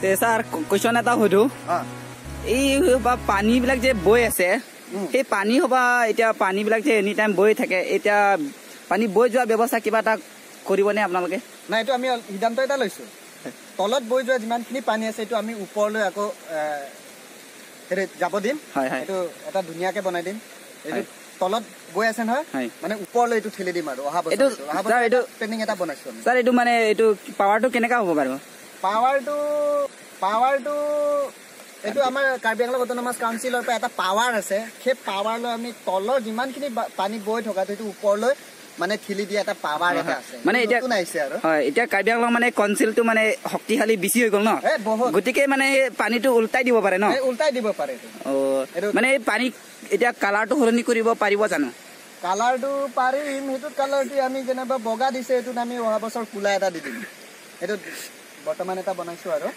Sir, question এটা সুধো। এই বা পানীবিলাক যে বৈ আছে, সেই পানী সোপা এতিয়া পানীবিলাক যে এনি টাইম বৈ থাকে, এতিয়া পানী বৈ যোৱাৰ ব্যৱস্থা কিবা এটা কৰিবনে আপোনালোকে? নাই, এইটো আমি সিদ্ধান্ত এটা লৈছো। তলত বৈ যোৱা যিমানখিনি পানী আছে, এইটো আমি ওপৰলৈ আকৌ যাব দিম। এইটো এটা ধুনীয়াকে বনাই দিম। এইটো তলত বৈ আছে নহয়, মানে ওপৰলৈ এইটো ঠেলি দিম। আৰু অহা বছৰ এইটো প্লেনিং এটা বনাইছো। ছাৰ, এইটো মানে এইটো পাৱাৰটো কেনেকা হ'ব বাৰু? পাৱাৰটো এইটো আমাৰ কাৰ্বি আংলং অট'নমাছ কাউন্সিলৰ পৰা এটা পাৱাৰ আছে। সেই পাৱাৰ লৈ আমি তলৰ যিমানখিনি পানী বৈ থকা, সেইটো ওপৰলৈ মানে ঠেলি দিয়া এটা পাৱাৰ এটা আছে। মানে এতিয়া আহিছে আৰু হয়, এতিয়া কাৰ্বি আংলং মানে কাউন্সিলটো মানে শক্তিশালী বেছি হৈ গ'ল ন, গতিকে মানে পানীটো উল্টাই দিব পাৰে ন? উল্টাই দিব পাৰে। অ, মানে এই পানী এতিয়া কালাৰটো সলনি কৰিব পাৰিব জানো? কালাৰটো পাৰিম। সেইটোত কালাৰটো আমি যেনিবা বগা দিছে, এইটোত আমি অহা বছৰ ক'লা এটা দি দিম। সেইটো বৰ্তমান এটা বনাইছো আৰু।